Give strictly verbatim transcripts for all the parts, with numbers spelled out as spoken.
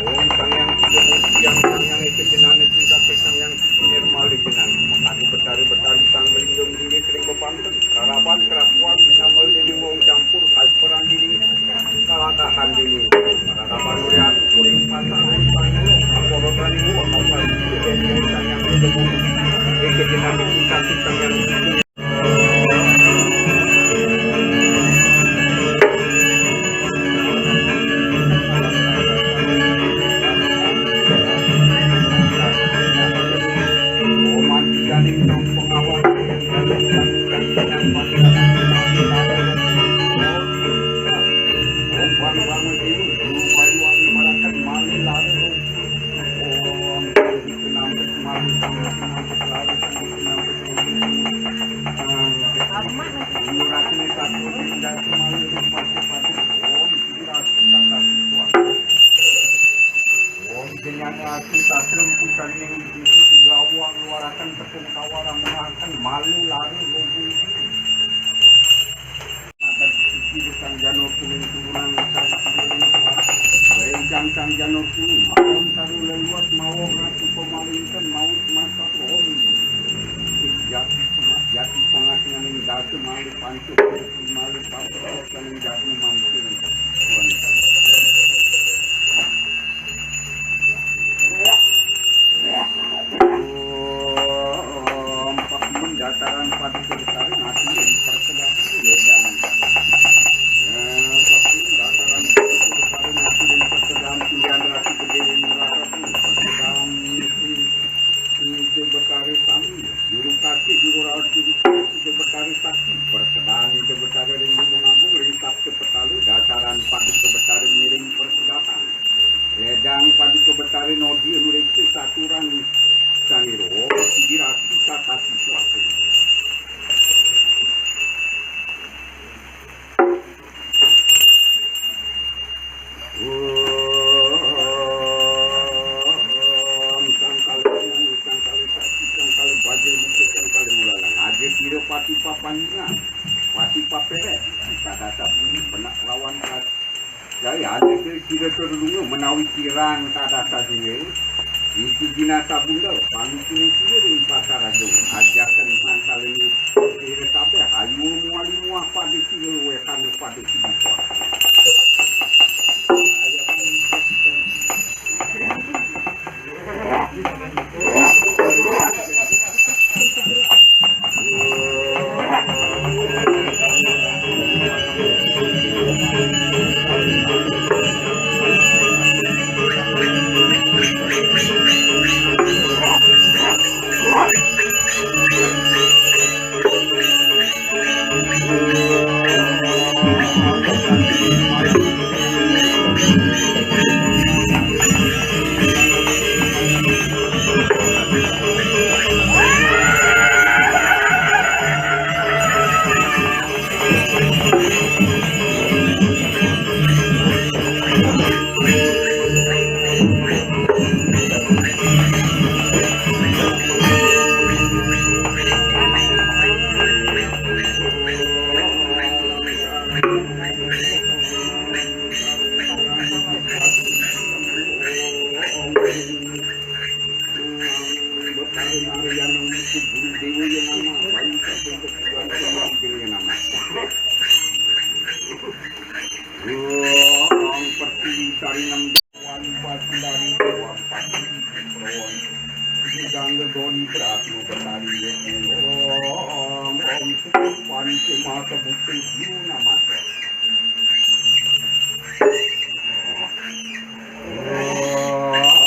Om Sang Hyang Siddha Musti Yang, Sang Hyang Eka Jenana Singkata, Sang Hyang Siddhi Nirmala Jenana. Makani Betara Betari Sang Melingga Melingga Keling Bepanten. Raraban kerapuan sinamal dening wong campur, kasperan dening kalakahan dening. Raraban uri atu kuring pasang, aporotan ibu, aporotan ibu, Sang Hyang Siddha Musti. Eka Jenana Singkata, Sang Hyang Siddhi. Om jenengan ati tasrem putra ning wiji, segawang luaraken tepung tawar, amunaken malu lari lugu. Mata sisi sang Janur Kuning turunan sang Kuning, rencang sang Janur Kuning, malam taru leluas mawon ratu pamalinten maut masa om. Jati, jati pangasinganing dasa malu pancuk, malu pancuk, saning jati mancing. Om Pakumun dataran Paduka Betari nasi ing perkedahan wedang. Eh, Pakumun dataran Paduka Betari nasi ing perkedahan pilihan ratu gede ing neraka pun perkedahan misi Ida Betari sami. Juru kaki, juru rawat, juru kaki, Ida Betari sakti. Perkedahan Ida Betari ring Gunung Agung, ring Sabda Petalu, dataran Paduka Betari ngiring perkedahan. Ledang Paduka Betari nodi nureksa saturan saniro, sigi rasi kakasi suatu. Om sangkala, sangkala sati, sangkala bajra muka, sangkala mulalang. Aja sira pati papanjungan, pati paperet, kita dasa bumi, benak lawan kat. Jaya, ane sira terlunga menawi kirang kadasa dhewe, iki jinasa bunda, pamikine sira ring pasar agung, ajaken sangkalane sira kabeh, ayu muali muah pada sira luwehane pada sira kuat. Wan pati dari dua pati. Digangga goni berat nu betari. Om, om, panci maka bukti guna mata.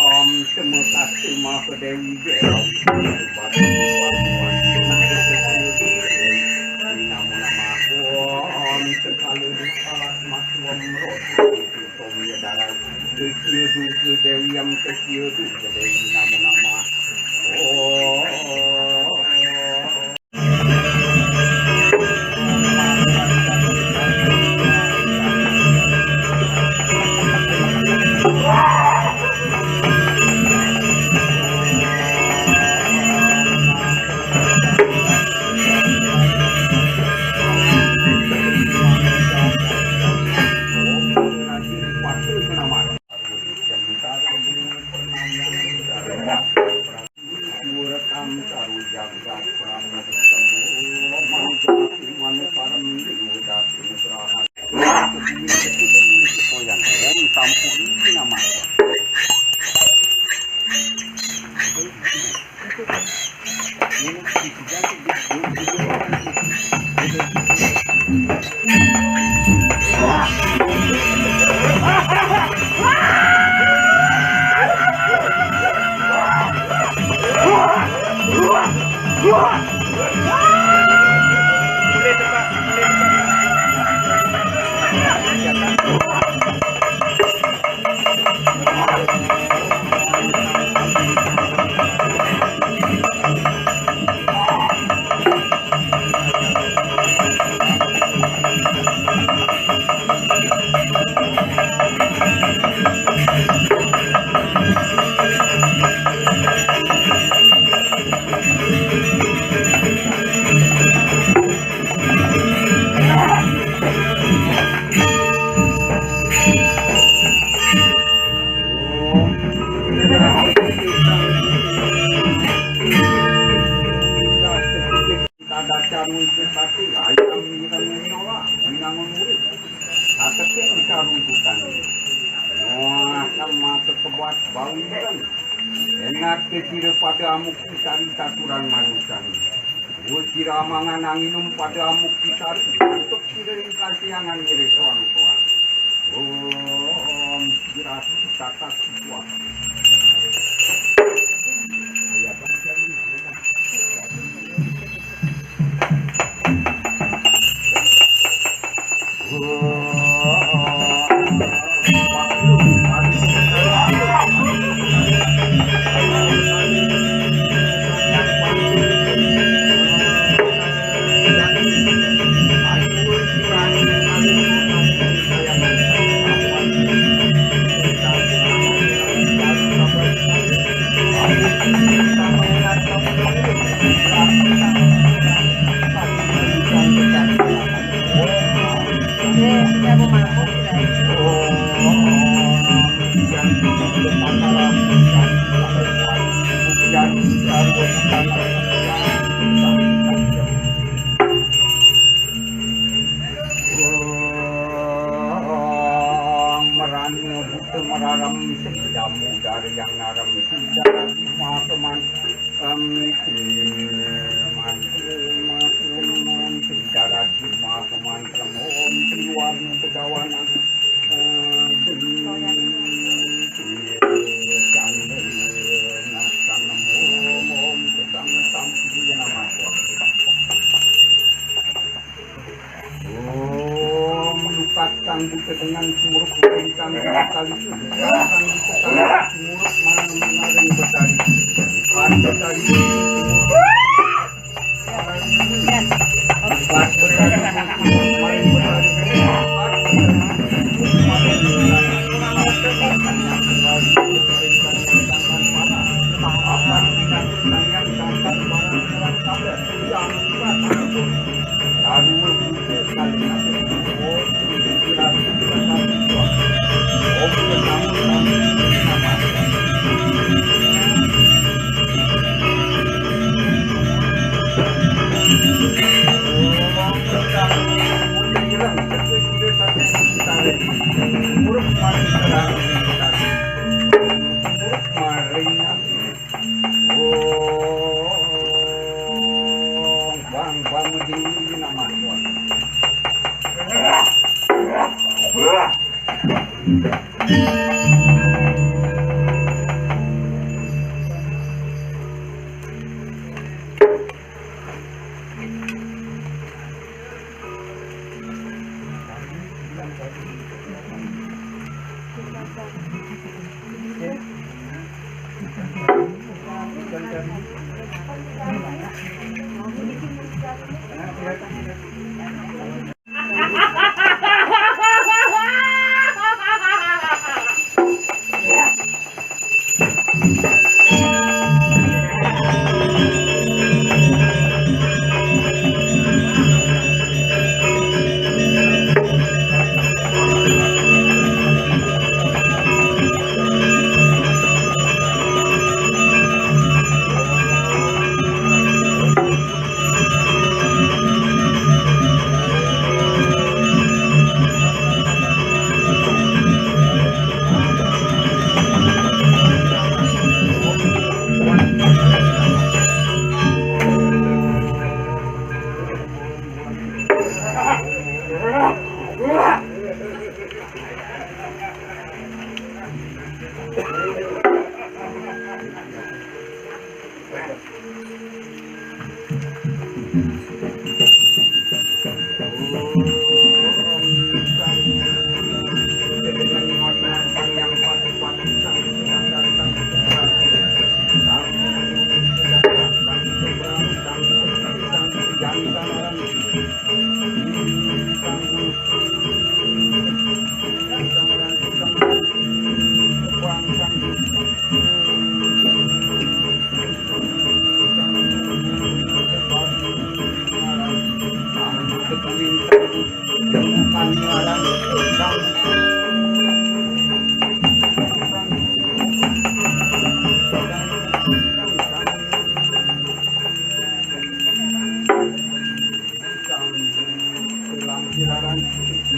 Om, semua kasih maka Dewi Dewi. Nama-nama. Om, sekali di salat mati om roh. Kada caru itu satu ayam kita menolak, menangun murid. Katekin caru itu tadi. Wah, sama kekebat bau ikan. Enak ke sira pada amuk pisari taturan manusan. Wah, sira mangan anginum pada amuk pisari. Untuk sira ring kasiangan ngiris orang tua. Om sira tatas kuat. Merani buta meraram sejamu dari yang naram sudah lagi makeman. Om Sri Mantri Mantri Mantri Darati Maka Mantra Om Sri Warna Pegawana. Om lukat kang buka dengan sumuruk, bukan kang buka kali, bukan kang buka kali, sumuruk mana mengaring betari, bukan betari, sumuruk. Bukan betari, sumuruk main betari, bukan betari, sumuruk main betari. Akan tidak bertanya tentang barang-barang kabar.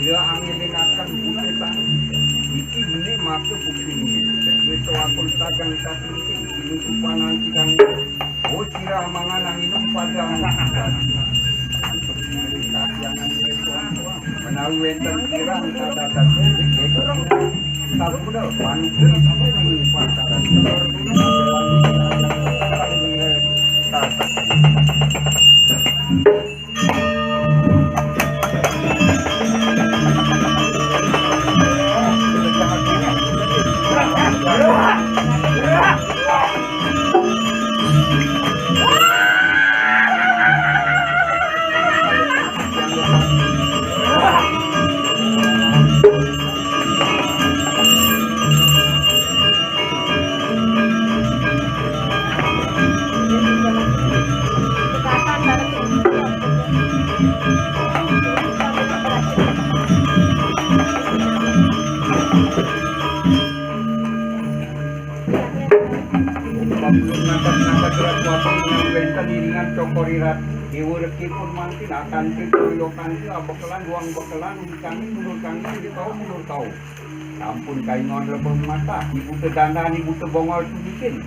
Ira angelingaken bukti sami. Iki meneh maka buktine. Sesuatu akun sagang katinting, pinutupan antikan. Oh, sira mangan nang inum pada antuk. Menawi wenten kirang kadasan, sabuna panuki pasaran. Wenten iringan cokor irat, diwerekipun mantin, akanti, toyo kanti, abekelan, duang bekelan, undi kanti, mundur kanti, undi kau, mundur kau. Sampun kaingon lebeng mata, ibu tedandan, ibu tebongol tumikin.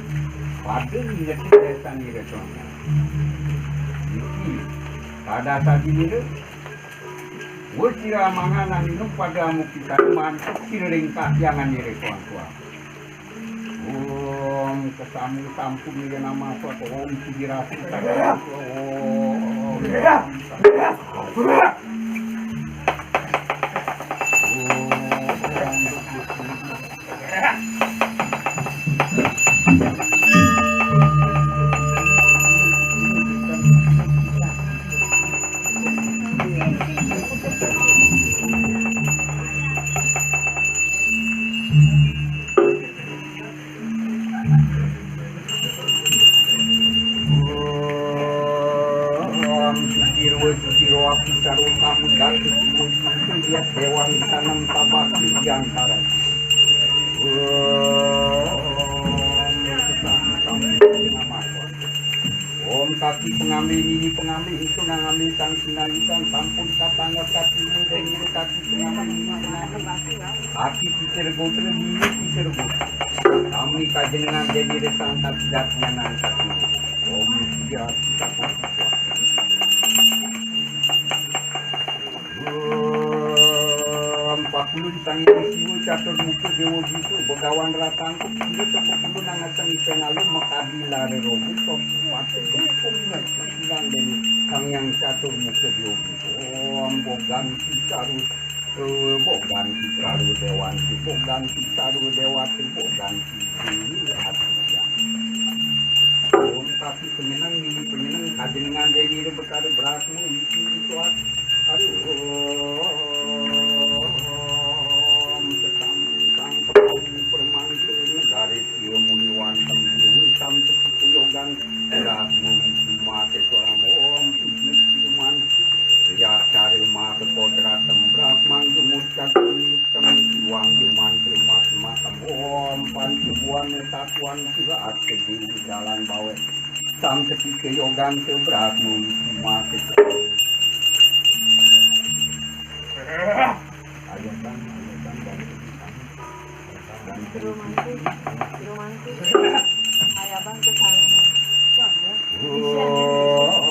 Pada inget desan ira soalnya. Niki, pada tadi nira, wes sira mangan nang inum pada amukitan mantuk sira ring kahyangan ira soang-soang. Om kesami sampun ira nama sot, om sigi ratu om. Om sukiro sukiro api sarwa samudar sukiro sukiro lihat dewa insanam tabah diantara. Om sesama-sama nama. Om kaki pengambil nini pengambil itu nang ambil sang sinalikan sampun katangga kaki ini dan ini kaki pengambil nini pengambil. Kaki pikir gotra nini pikir gotra. Kami kajenengan jadi resang kaki jatnya nang kaki. Om siap kita. Om pak Ulun Sang Hyang Siwa catur muka dewa gita begawan ratangkup sira tepuk ulun angatang ipen alun makadi lara rogo sok kuat hukum ngerti ilang deni Sang Hyang catur muka dewa gita. Om bogan si caru, eh, bogan si caru dewan si bogan si caru dewa si bogan si dewi hati ya. Om tapi penyenang ini penyenang kajenengan deni rebekar berasmu itu itu. Aduh, om kesang sang kepau permangku negari sia muniwan tembiru tam kuyogan ras mati suara om tujuh siuman ya cari mati kodrat tembrak manggemut kagumi tem iwang juman terima matam om pancubuan tatuan surat kediri jalan bawe. Sam ketika yogan sebrat mati. Ayo bang, ayo bang, balik ke sana. Bang, terus. Romantis, romantis. Ayo bang ke sana.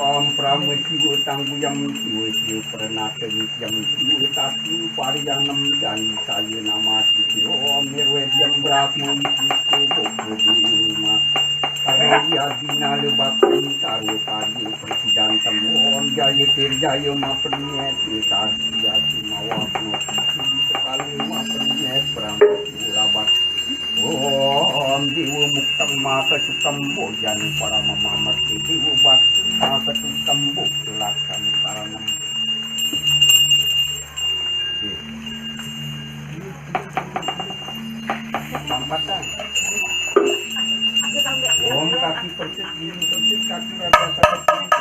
Om Prama Siwa Tangguyam Siwa Siwa Pranata Nityam Siwa Tatu Pariyanam Jani Saya Nama Siwa Om Nirwediyam Brahma Siwa Bokya Dima Karya Dina Lebakti Karya Karya Prasidantam Om Jaya Tirjaya Mapranyati Karya Simawa Noti Sekali Mapranyati Prama Siwa Rabat Om Dewa Muktam Maka Sukambo Jani Parama Mamerti Dewa Bakti Maka Sukambo Laksan Paranam. Sampatan. Om kaki persit, dini persit, kaki rata, kaki